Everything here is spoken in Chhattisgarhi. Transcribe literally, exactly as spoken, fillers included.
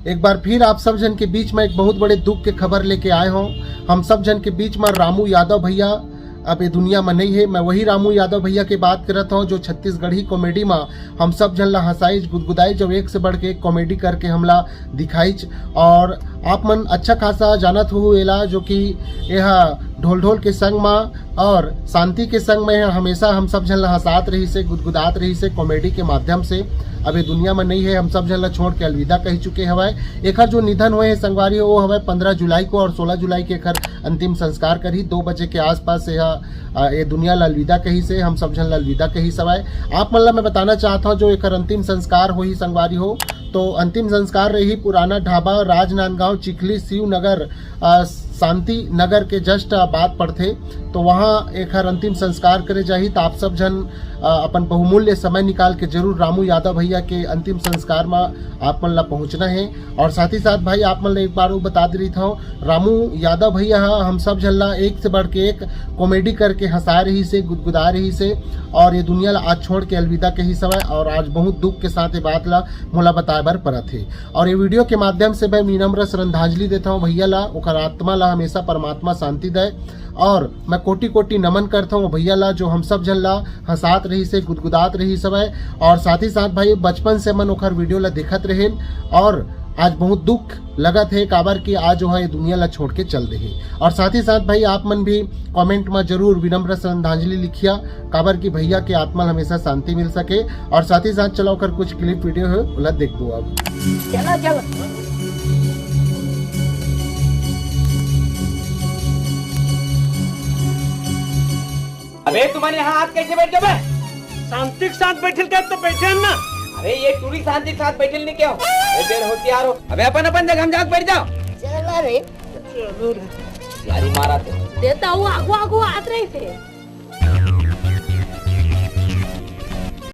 एक बार फिर आप सब झन के बीच में एक बहुत बड़े दुख के खबर लेके आए हों। हम सब झन के बीच में रामू यादव भैया अब ये दुनिया में नहीं है। मैं वही रामू यादव भैया के बात करत हों जो छत्तीसगढ़ी कॉमेडी में हम सब झन ला हंसाइच, गुदगुदाइच, जो एक से बढ़ के एक कॉमेडी करके हमला दिखाइच। और आप मन अच्छा खासा जानत हो एला, जो कि यह ढोल ढोल के संग मा और शांति के संग में हमेशा हम सब झन ला हंसात रहिसे, गुदगुदात रहिसे कॉमेडी के माध्यम से। अब ये दुनिया में नहीं है, हम सब झन ला छोड़ के अलविदा कह चुके हवय। एकर जो निधन होए हे संगवारी हो, वो हवय पंद्रह जुलाई को और सोलह जुलाई के एकर अंतिम संस्कार करही। दो बजे के आसपास यह, अ, ये दुनिया ला अलविदा कहिसे, हम सब झन ला अलविदा कहिस हवय। आप मन ला मैं बताना चाहत हूँ, जो एकर अंतिम संस्कार होही संगवारी हो, तो अंतिम संस्कार रही पुराना ढाबा राजनांदगांव चिखली शिव नगर, अ, शांति नगर के just, अ, बात पड़थे। तो वहाँ एखर अंतिम संस्कार करे जाही। तो आप सब झन, अ, अपन बहुमूल्य समय निकाल के जरूर रामू यादव भैया के अंतिम संस्कार में आप मन ला पहुँचना है। और साथ ही साथ भाई आप मन ला एक बार वो बता दे रही था, रामू यादव भैया ह हम सब झन ला एक से बढ़ के एक कॉमेडी करके हंसा रहिसे, गुदगुदा रहिसे और ये दुनिया ला आज छोड़ के अलविदा कहिस हवय। और आज बहुत दुख के साथ ये बात ला मोला बताए बर परत हे। और ये वीडियो के माध्यम से मैं विनम्र श्रद्धांजलि देता हूँ भैया ला, ओकर आत्मा ला हमेशा परमात्मा शांति दे। और मैं कोटि कोटि नमन करता हूँ भैया ला, जो हम सब झन ला हंसात रहिसे, गुदगुदात रहिस हवय। और साथ ही साथ भाई बचपन से मन ओकर वीडियो ला देखत रहेन और आज बहुत दुख लगत हे, काबर कि आज जो है ये दुनिया ला छोड़ के चल दे हे। और साथ ही साथ भाई आप मन भी कमेंट में जरूर विनम्र श्रद्धांजलि लिखिया, काबर कि भैया के आत्मा ला हमेशा शांति मिल सके। और साथ ही साथ चलो ओकर कुछ क्लिप वीडियो है, ओला देखबो अब। चलो, चलो। अबे तुम्हारे यहाँ हाथ कैसे बैठ गए बे? शांति के साथ बैठल के तो बैठे ना। अरे ये टूरी शांति के साथ बैठल नहीं क्या हो? अरे बेर होशियार हो। अबे अपन अपन जगह में जाके बैठ जाओ। चलो रे। चलो रे। यारी मारा थे। देता हूँ, आगू आगू हाथ रही थे।